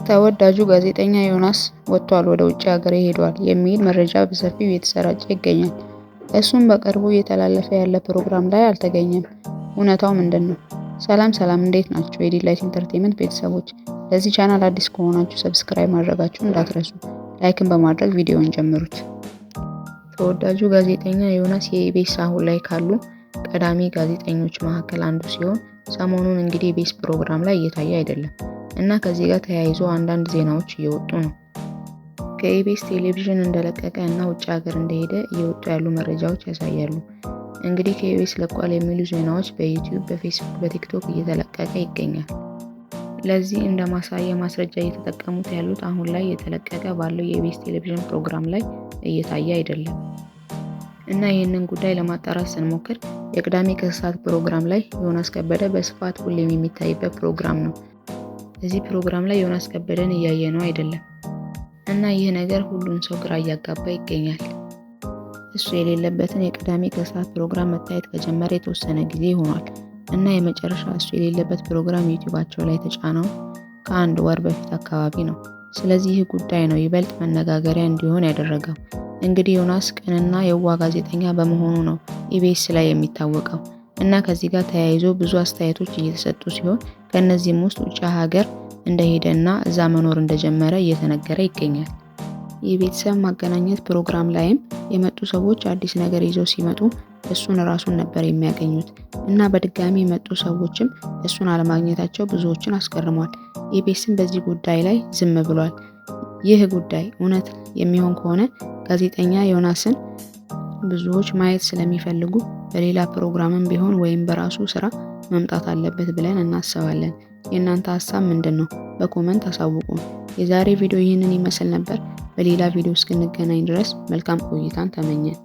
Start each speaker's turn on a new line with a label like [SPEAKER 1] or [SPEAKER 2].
[SPEAKER 1] ተወዳጁ ጋዜጠኛ ዮናስ ወጥቷል፣ ወደ ውጭ ሀገር ሄዷል የሚል መረጃ በሰፊው እየተሰራጨ ይገኛል። እሱም በቅርቡ እየተላለፈ ያለ ፕሮግራም ላይ አልተገኘም። እውነታው ምንድን ነው? ሰላም ሰላም፣ እንዴት ናችሁ? የዲላይት ኢንተርቴንመንት ቤተሰቦች፣ ለዚህ ቻናል አዲስ ከሆናችሁ subscribe ማድረጋችሁን እንዳትረሱ፣ like ን በማድረግ ቪዲዮውን ጀምሩት። ተወዳጁ ጋዜጠኛ ዮናስ የኢቢኤስ አሁን ላይ ካሉ ቀዳሚ ጋዜጠኞች መካከል አንዱ ሲሆን ሰሞኑን እንግዲህ ኢቢኤስ ፕሮግራም ላይ እየታየ አይደለም እና ከዚህ ጋር ተያይዞ አንዳንድ ዜናዎች እየወጡ ነው። ከኢቢኤስ ቴሌቪዥን እንደለቀቀ እና ውጭ ሀገር እንደሄደ እየወጡ ያሉ መረጃዎች ያሳያሉ። እንግዲህ ከኢቢኤስ ለቋል የሚሉ ዜናዎች በዩቲዩብ፣ በፌስቡክ፣ በቲክቶክ እየተለቀቀ ይገኛል። ለዚህ እንደ ማሳያ ማስረጃ እየተጠቀሙት ያሉት አሁን ላይ እየተለቀቀ ባለው የኢቢኤስ ቴሌቪዥን ፕሮግራም ላይ እየታየ አይደለም እና ይህንን ጉዳይ ለማጣራት ስንሞክር የቅዳሜ ከሰዓት ፕሮግራም ላይ ዮናስ ከበደ በስፋት ሁሌም የሚታይበት ፕሮግራም ነው። እዚህ ፕሮግራም ላይ ዮናስ ከበደን እያየ ነው አይደለም እና ይህ ነገር ሁሉን ሰው ግራ እያጋባ ይገኛል። እሱ የሌለበትን የቅዳሜ ከሰዓት ፕሮግራም መታየት ከጀመረ የተወሰነ ጊዜ ሆኗል እና የመጨረሻ እሱ የሌለበት ፕሮግራም ዩቲዩባቸው ላይ የተጫነው ከአንድ ወር በፊት አካባቢ ነው። ስለዚህ ይህ ጉዳይ ነው ይበልጥ መነጋገሪያ እንዲሆን ያደረገው። እንግዲህ ዮናስ ቅንና የዋህ ጋዜጠኛ በመሆኑ ነው ኢቢኤስ ላይ የሚታወቀው እና ከዚህ ጋር ተያይዞ ብዙ አስተያየቶች እየተሰጡ ሲሆን ከእነዚህም ውስጥ ውጭ ሀገር እንደሄደና እዛ መኖር እንደጀመረ እየተነገረ ይገኛል። የቤተሰብ ማገናኘት ፕሮግራም ላይም የመጡ ሰዎች አዲስ ነገር ይዘው ሲመጡ እሱን ራሱን ነበር የሚያገኙት እና በድጋሚ የመጡ ሰዎችም እሱን አለማግኘታቸው ብዙዎችን አስገርሟል። ኢቢኤስም በዚህ ጉዳይ ላይ ዝም ብሏል። ይህ ጉዳይ እውነት የሚሆን ከሆነ ጋዜጠኛ ዮናስን ብዙዎች ማየት ስለሚፈልጉ በሌላ ፕሮግራምም ቢሆን ወይም በራሱ ስራ መምጣት አለበት ብለን እናስባለን። የእናንተ ሀሳብ ምንድን ነው? በ comment አሳውቁን። የዛሬ ቪዲዮ ይህንን ይመስል ነበር። በሌላ ቪዲዮ እስክንገናኝ ድረስ መልካም ቆይታን ተመኘን።